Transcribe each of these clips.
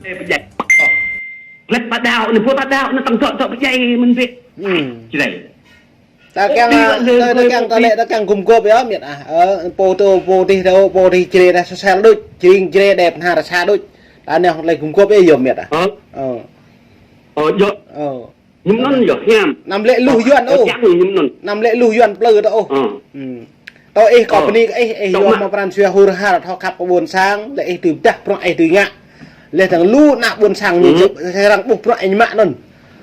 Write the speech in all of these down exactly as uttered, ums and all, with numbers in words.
Ê, pơdjai. Lĕ ta đaŏ anai, pô ta đaŏ anai, tăng dŏ dŏ pơdjai mơ̆n bĕ. Hmm. Čơđai. Ta kiăng, ta, ta kiăng, ta lĕ, ta kiăng gum gôp yơh, miet ah. Ơ, pô tơ, pô tih tơ, pô tih Jrai ta sosel đôč, Jrai, Jrai đe pơnhar sa đôč. Ta anai lĕ gum gôp yơh, yơh miet ah. Hă? Ơ. Ơ, yơh. Ơ. Hiư̆m anŭn yơh hiam. Anăm lĕ luh Yuan ôh. Anăm lĕ luh Yuan plư tơ ôh. Ơ. Hmm. Tơ ih kâo bơni kơ ih, ih yua mă pran jua hur har thâo khăp kơ ƀôn sang, lĕ ih tui pơdah bruă ih tui ngă. Lĕ dơ̆ng lu ană ƀôn sang ñu, arăng ƀuh bruă ih mă anŭn.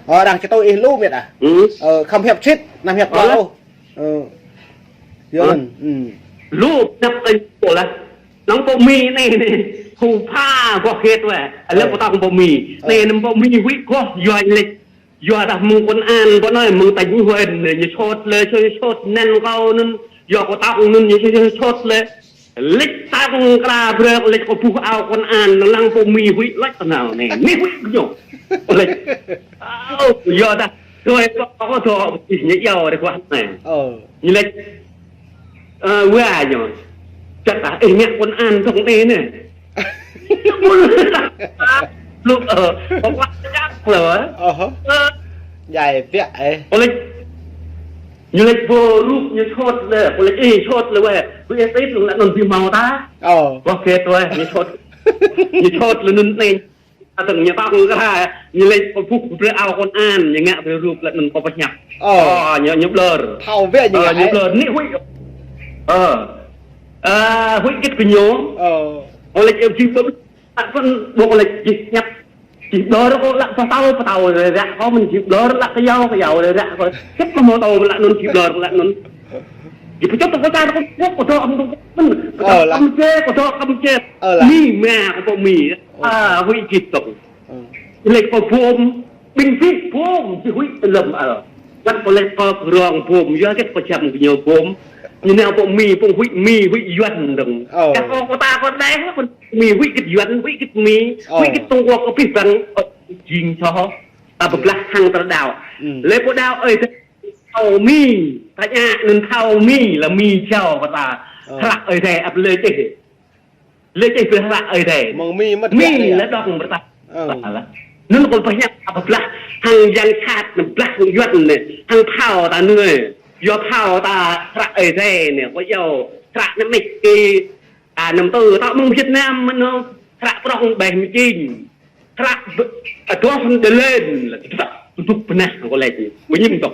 Ơ, arăng čơtui ih lu miet ah. Ơ, khŏm hiăp sĭt, anăm hiăp tơlơi ôh. Ơ. Yơh anŭn. Lu anăp ih pô lah. Nong pô Mi anai anai. Hŭ pha gŏ hĕt wĕ. Lĕ pô tong pô Mi. Anai anăm pô Mi huĭ gŏ yua lĕ. Yua dah mơ̆ng công an, pô anai mơ̆ng tỉnh huyện, ñu sốt lĕ, sốt, sốt anăn kâo anŭn, yua kâo tŏng anŭn, ñu sốt, sốt lĕ. Lĕč tăng kra brơ̆k, lĕč kâo ƀuh ao công an, lăng pô Mi huĭ lĕč tơnal anai. Anai huĭ ñu. Lĕč. Ơ, yua dah. Tui kâo, kâo dŏ, ñu iâu rơguah anai. Ơ. Ñu lĕč. Ơ, wa ñu. Čăt ah, ih ngă công an dŏ anai anai. Lu, ơ, kâo pơčah lĕ. Ơ hă. Ơ. Djai biă, ê. Kâo lĕ, ñu lĕ pô rup ñu sốt lĕ, kâo lĕ, ê, sốt lĕ wĕ. Kâo ê tip lu lĕ anŭn ƀu hmâo ta. Ơ. Kâo kĕt wĕ, ñu sốt. Ñu sốt lĕ anŭn anai. Atăng ñu tŏng kra, ñu lĕ pơpŭk brơi ao công an, ñu ngă brơi rup lĕ anŭn kâo pơhiăp. Ơ. Ơ, ñu, ñu blur. Thâo wĕ ñu ngă, ñu blur. Anai huĭ. Ơ. Ơ, huĭ hơget kơ ñu. Ơ. Kâo lĕ či ƀuh, lăk pơ̆n ƀuh kâo lĕ či hiăp. Či blur kâo lăk pơtâo, pơtâo ră ră kâo mơ̆n či blur lăk kơyâo, kơyâo ră ră kâo. Hơget kơ hmâo tâo lăk anŭn či blur lăk anŭn. Či pơčŏt kâo čar kâo, kâo dŏ hăng tơ̆ng mơ̆n. Kâo dŏ kăm čê, kâo dŏ kăm čê. Ơ lah. Mi ma kâo pô Mi. Ơ. Ơ, huĭ hơget dŏ. Ơ. Lĕ kâo bom, ƀing ƀing bom, či huĭ lơ̆m ăl. Wăt kâo lĕ kâo rong bom, yua hơget kâo čăm kơ ñu bom. Ñu nao pô Mi, pô huĭ Mi, huĭ Yuan dơ̆ng. Ơ. Kâo kâo ta kâo đeh, kâo Mi huĭ hơget Yuan, huĭ hơget Mi, huĭ hơget Trung Quốc, kâo pih băng, ơ, jing soh. Ta pơblah hăng tơlơi đaŏ. Lĕ pô đaŏ, ơi, thâo Mi, ta ñă anŭn thâo Mi, lĕ Mi jao kơ ta. Ơ. Hră Ơi Adai ăp lĕ čih. Lĕ čih brơi hră Ơi Adai. Mơ̆ng Mi mơ̆t Mi biă lĕ dŏng pơrtah. Ơ. Anŭn kâo pơhiăp ta pơblah hăng yang sat anai, blah hăng Yuan anai, hăng phao ta anai. Yua phao ta hră Ơi Adai anai, kâo iâu hră anai mĕt kơ ta năm tư, ta mơ̆ng Việt Nam mơ̆n, hră prŏng ƀĕ mơčing. Hră b-, adoh đơ lên, lĕ tơdrăk, tơdrăk bơnah kâo lĕ. Bơni mơ̆n dŏ.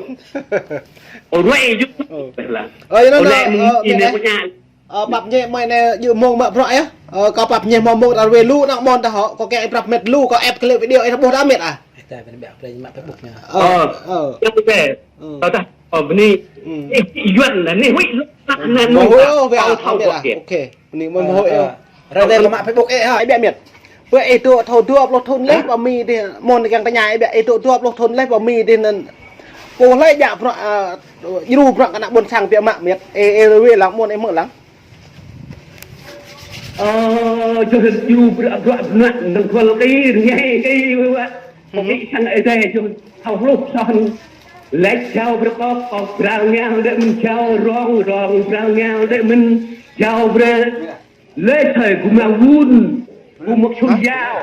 Ơ, ruai yŭ. Ơ. Ƀĕ lah. Ơ, yua anŭn, ơ, ơ, anai kâo ñă. Ơ, pap ñĕ mơi anai djơ̆ mông mă bruă yơh. Ơ, kâo pap ñĕ mơ̆ mông ta ruai lu ană mơ̆n ta hŏ, kâo kiăng ih prăp mĕt lu, kâo ĕp klip video ih ƀuh ta mĕt ah. Ih ta ƀĕ ƀĕ mă Facebook ñu. Ơ, ơ. Ơ, ơ. Ơ, dah, ơ, bơni. Ih, Yuan anai, anai huĭ lu, anai anai mơ̆ huĭ, ơ, wĕ ah, thâo mĕt ah. Ok. Bơni mơ̆ huĭ, ơ. Ră anai kâo mă Facebook ih hă. Ih ƀĕ mĕt. Pơ ih dŏ thâo dua pluh thŭn leh pơ Mi dih, mơ̆n kiăng tơña ih ƀĕ, ih dŏ dua pluh thŭn leh pơ Mi dih anŭn. Pô hlơi djă bruă, ơ, djru bruă kơ ană ƀôn sang biă mă mĕt. Ih, ih ruai lăng mơ̆n ih hmư̆ lăng. Ơ, čơhơt djru bruă, bruă ană, năng kual kơ, rơngai kơ, wă. Kơ kơ sang Ơi Adai, čơhơt thâo hluh soh. Lĕ jao brơi kâo, kâo pral ngă đĕ mơ̆n jao rong, rong pral ngă đĕ mơ̆n jao brơi. Lĕ thơi guma wun, guma sum yao,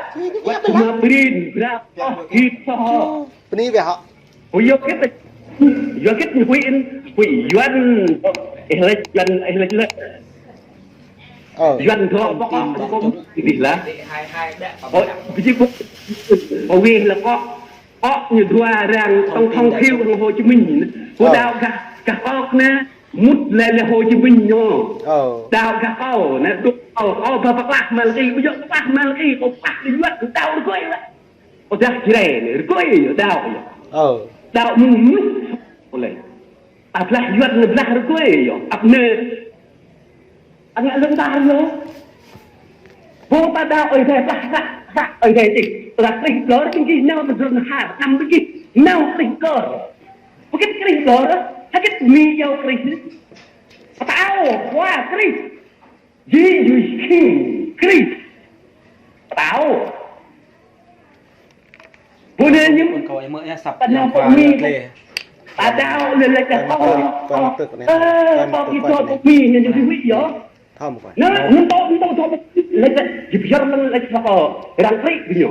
wă guma brin, bră kâo hip soh. Bơni wĕ hă. Ơ, yua hơget, yua hơget ñu huĭ in, huĭ Yuan, ih lĕ Yuan, ih lĕ lĕ. Ơ. Yuan dŏ pơkŏ, pơkŏ, ih lah. Ơ, ƀu či ƀuh, ƀu wĕ lĕ kŏ, kŏ ñu dua arăng, tổng thống Thiệu hăng Hồ Chí Minh. Kâo đaŏ gah, gah kŏ anai, mŭt lĕ lĕ Hồ Chí Minh ñu. Ơ. Đaŏ gah kâo, anai dŏ kâo, kâo ba pơklah Malaki, ƀu djơ̆ pơklah Malaki, kâo pơklah Yuan, đaŏ rơgơi lah. Ơ, dah Jrai anai, rơgơi yơh, đaŏ yơh. Ơ. Đaŏ mơ̆ng mơnuih. Ôh lĕ. Ta blah Yuan anai blah rơgơi yơh. Ăp anai. Ană lŏn ta yơh. Pô ta đaŏ Ơi Adai blah, blah, blah Ơi Adai čih. Ta Krist ƀlŏr, ƀing gih nao pơdrŏng har, năm ƀing gih nao Krist ƀlŏr. Hơget Krist ƀlŏr, hơget Mi iâu Krist. Pơtao, wa Krist. Jesus King, Krist. Pơtao. Pô anai ñu. Ƀôn kâo ih hmư̆ yơh, săp kơ ană pô Mi. Ta đaŏ lĕ lĕ kơ kâo. Ơ, kâo kơ pô Mi ñu ñu huĭ yơh. Thâo mơ̆ kâo. Anai, ñu tŏ, ñu tŏ, tŏ, lĕ kơ, či pơyơr lĕ lĕ kơ kâo. Arăng krĭ kơ ñu.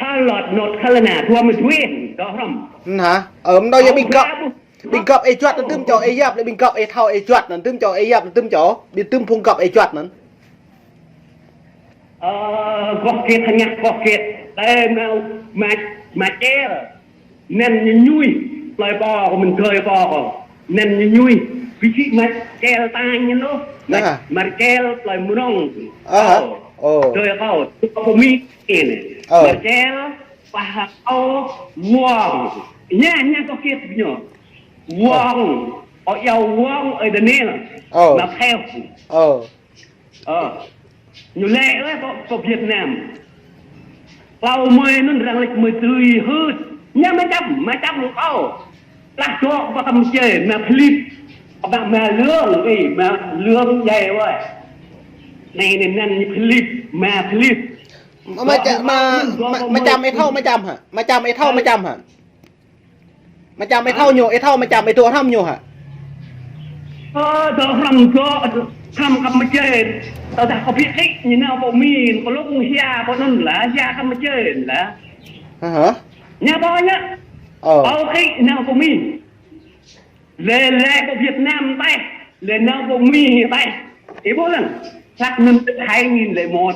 Salot not khalana, dua mươi tuyến, đó hả? Hả? Ơ, mơ̆ đó yơh ƀing gŏp. Ƀing gŏp ê juăt anŭn tơm čô ê yap, lĕ ƀing gŏp ê thâo ê juăt anŭn tơm čô ê yap anŭn tơm čô, ƀing tơm phung gŏp ê juăt anŭn. Ơ, gŏp kiet hơngah gŏp kiet. Ê, mă, mă, mă čel. Anŭn ñu ñuih, plơi pô kâo mơ̆n tơlơi pô kâo. Anŭn ñu ñuih, ƀing čih mă čel tañ ñu. Mă, mă čel plơi mơnong. Ơ. Ơ. Tơlơi kâo, tơlơi pơmĭn anai. Ơ. Mă čel, pah kâo, wong. Ñu, ñu gŏp kiet ñu. Wong, ơ, yua wong, ơi Daniel. Ơ. Mă pheo. Ơ. Ơ. Ñu lĕ, ơ, pơ, pơ Việt Nam. Klâo mơi anŭn arăng lĕ mơi tui hưt. Ñu mă čăm, mă čăm lu kâo. Lah dŏ pơ Campuchia, mă Philip. Pơ mă Lương, ê, mă Lương djai wơi. Anai, anai, anŭn ñu Philip, mă Philip. Mă, mă čăm, mă, mă, mă čăm ê thâo, mă čăm hă? Mă čăm ê thâo, mă čăm hă? Mă čăm ê thâo ñu, ê thâo mă čăm ê dŏ hrŏm ñu hă? Ơ, dŏ hrŏm dŏ, hrŏm kăm mơčĕ. Tơdah kâo ƀiă kĭ, ñu nao pơ Mi, kâo lŏng hia pơ anŭn lah, hia kăm mơčĕ lah. Hă hă? Ñu pơ ñu. Ơ. Kâo kĭ nao pơ Mi. Lĕ, lĕ pơ Việt Nam tĕh, lĕ nao pơ Mi tĕh. Ih ƀuh lăng, săk năm hai nghìn lẻ một.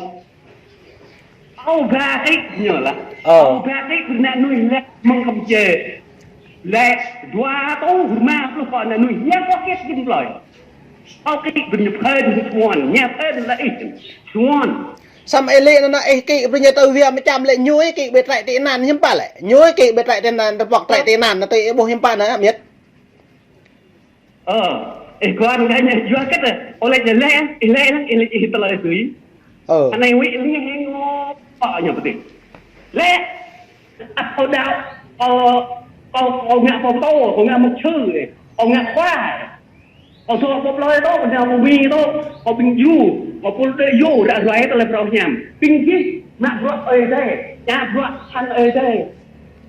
Ơ, ba kik ñu lah. Ơ. Ơ, ba kik brơi ană mơnuih lĕ mơ̆ng Kampuchia. Lĕ dua rơtuh rơma pluh kơ ană mơnuih ñu pơkĕt gin plơi. Ơ, kik brơi ñu phơi brơi ñu suan, ñu phơi brơi lĕ ih suan. Samơ̆ ih lĕ anŭn ih kik brơi ñu tơ wia mơčăm lĕ ñu ih kik ƀu trại tị nạn hiư̆m pă lĕ. Ñu ih kik ƀu trại tị nạn, tơpŏk trại tị nạn, anŭn tui ih ƀuh hiư̆m pă anŭn, miet. Ơ, ih kơnang kơ ñu yua kơ tơ, ôh lĕ ñu lĕ, ih lĕ, ih lĕ, ih tơlơi tui. Ơ. Anai wĭ ih lĕ hĕng ngŏ, pă ñu pơtih. Lĕ, ăt kâo đaŏ, kâo, kâo, kâo ngă pô pơtô, kâo ngă mục sư, kâo ngă khua. Kâo dŏ pơ plơi dŏ, kâo ngă pơ Mi dŏ, kâo ƀing Ju, kâo pul đê Ju, ră ruai tơlơi phrâo hiam. Ƀing gih, ngă bruă Ơi Adai, ngă bruă sang Ơi Adai.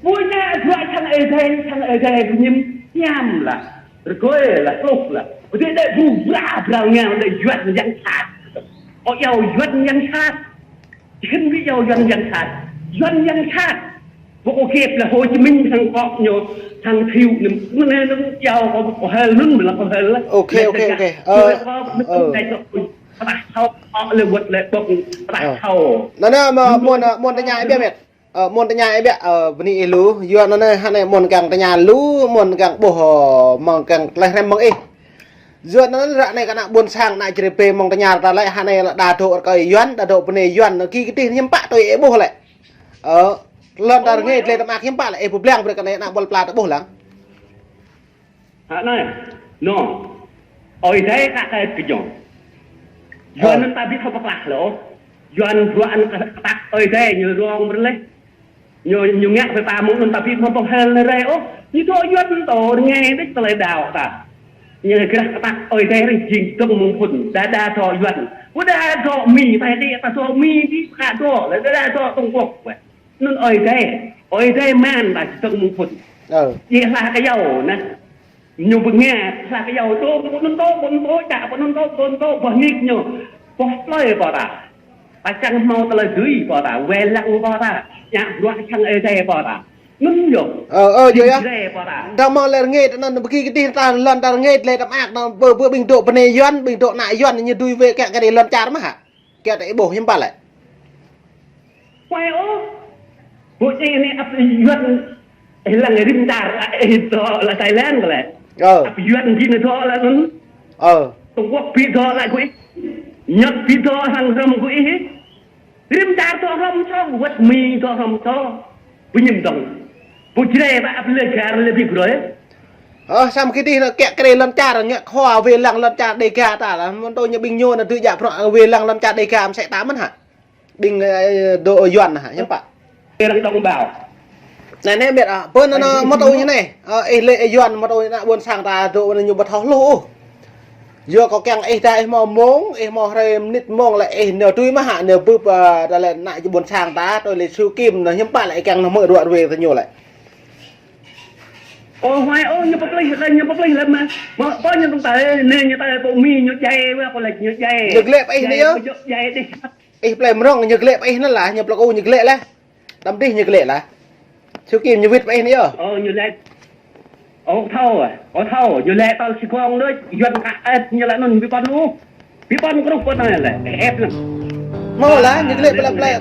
Ƀu ngă bruă sang Ơi Adai, sang Ơi Adai, rơñim hiam lah. Rơgơi lah, hluh lah. Ƀu djơ̆ đĕ ƀu bra bra ngă đĕ Yuan yang sat. Ơ, iâu Yuan yang sat. Či khĭn ƀu iâu Yuan yang sat. Yuan yang sat. Ƀu kơ kĕp lah Hồ Chí Minh sang kŏk ñu, sang Thiệu ñu. Mơ̆n anai ñu iâu kơ kơ hel anŭn mơ̆n lah kơ hel lah. Ok, ok, ok. Ơ, ơ. Pơdah thâo, ơ, lĕ wơ̆t lĕ ƀơ̆ng, pơdah thâo. Anŭn anai mơ̆n, mơ̆n, mơ̆n tơña ih biă miet. Ơ, mơ̆n tơña ih biă, ơ, bơni ih lu, yua anŭn anai, hă anai mơ̆n kiăng tơña lu, mơ̆n kiăng ƀuh, ơ, mơ̆n kiăng tơlơi hrăm mơ̆ng ih. Yua anŭn anai ră anai kơ ană ƀôn sang, ană Jrai pê mơ̆n tơña ta lĕ, hă anai lĕ đa dŏ rơkơi Yuan, đa dŏ bơnai Yuan, kih kơdih hiư̆m pă tui ih ƀuh lĕ. Ơ, lŏn ta rơngai, tơlơi tơmă hiư̆m pă lĕ, ih pơblang brơi kơ anai ană ƀôn pla ta ƀuh lăng. Hă anai, nô. Ơi Adai kă kĕt kơ ñu. Yua anŭn ta ƀu thâo pơklah lĕ ôh. Yua anŭn bruă anŭn kơ kơtăk Ơi Adai ñu rong brơi leh. Ñu, ñu ngă pơpă mơ̆ng anŭn ta ƀu thâo pơhel anai rai ôh. Ñu dŏ Yuan tơ rơngai đĕč tơlơi đaŏ ta. Ñu krah kơtăk Ơi Adai rih jing dơ̆ng mơ̆ng phŭn. Đa đa dŏ Yuan. Ƀu đa dŏ Mi, ta đĕ ta dŏ Mi ƀu kă dŏ, lĕ đa đa dŏ Trung Quốc wĕ. Anŭn Ơi Adai, Ơi Adai mơ̆n ta či tơ̆ng mơ̆ng phŭn. Ơ. Ih hla kơ yâo anai. Ñu bơnga, hla kơ yâo dŏ, pơ anŭn dŏ, pơ anŭn dŏ, čă pơ anŭn dŏ, pơ anŭn dŏ, boh nik ñu. Boh plơi pơ ta. Ta čang hmâo tơlơi dưi pơ ta, wai lăng pơ ta. Ngă bruă sang Ơi Adai pơ ta. Anŭn yơh. Ơ, ơ, yơh, yơh. Jrai pơ ta. Dang mơ̆ lĕ rơngai, anŭn bơki kơdih ta lŏn ta rơngai, lĕ tơmă, anŭn ƀơ, ƀơ ƀing dŏ bơnai Yuan, ƀing dŏ ană Yuan, ñu dưi wai kiăng kơ đĭ lŏn čar mơ̆ hă? Kiăng ta ih ƀuh hiư̆m pă lĕ. Huai ôh. Ƀu či anai ăp Yuan, ih lăng rĭm čar, ih dŏ lĕ Thailand kơ lĕ. Ơ. Ăp Yuan či anai dŏ lĕ anŭn. Ơ. Trung Quốc ƀu dŏ lĕ kơ ih. Nhật ƀu dŏ hăng hrŏm kơ ih. Rĭm čar dŏ hrŏm čô, wơ̆t Mi dŏ hrŏm čô. Ƀu ñim dơ̆ng. Ƀu Jrai ƀă ăp lĕ čar lĕ ƀu brơi. Ơ, samơ̆ kơdih anŭn kiăng kơ đĭ lŏn čar, ngă khua wai lăng lŏn čar Đêga ta lah. Mơ̆n tơ ñu ƀing ñu anŭn dưi djă bruă wai lăng lŏn čar Đêga mơsĕ ta mơ̆n hă. Ƀing, ơ, dŏ Yuan hă, hiư̆m pă? Ih răng dŏng ƀao. Anai, anai, miet, ơ, pơ anŭn, anŭn, mơ̆ tui ñu anai. Ơ, ih lĕ Yuan, mơ̆ tui ană ƀôn sang ta dŏ anŭn ñu ƀu thâo hluh ôh. Yua kơ kiăng ih ta ih hmâo mông, ih hmâo hrơi mơnit mông lĕ ih nao tui mơ̆ hă, nao bưp, ơ, ta lĕ ană ƀôn sang ta, tui lĕ Siu Kim anŭn hiư̆m pă lĕ ih kiăng nao hmư̆ ruă ruai tơ ñu lĕ. Ơ, huai ôh, ñu pơplih lĕ, ñu pơplih lĕ mơ̆. Mơ̆, pơ ñu tơ̆ng ta, anai ñu ta pơ Mi ñu djai, wơ̆t kơ lĕ ñu djai. Ñu glĕ pơ ih anai yơh. Ñu djai đih. Ih plei mrŏng ñu glĕ pơ ih anŭn lah, ñu plak u ñu glĕ lah. Đăm đih ñu glĕ lah. Siu Kim ñu wĭt pơ ih anai yơh. Ơ, ñu lĕ. Ơ, thâo, ơ, thâo, ñu lĕ tơl si kông đôč, Yuan kă ĕt ñu lĕ anŭn ƀu păn lu. Ƀu păn kruh pơ anai lĕ, ĕp anŭn. Mơ̆ lah, ñu glĕ plei, plei,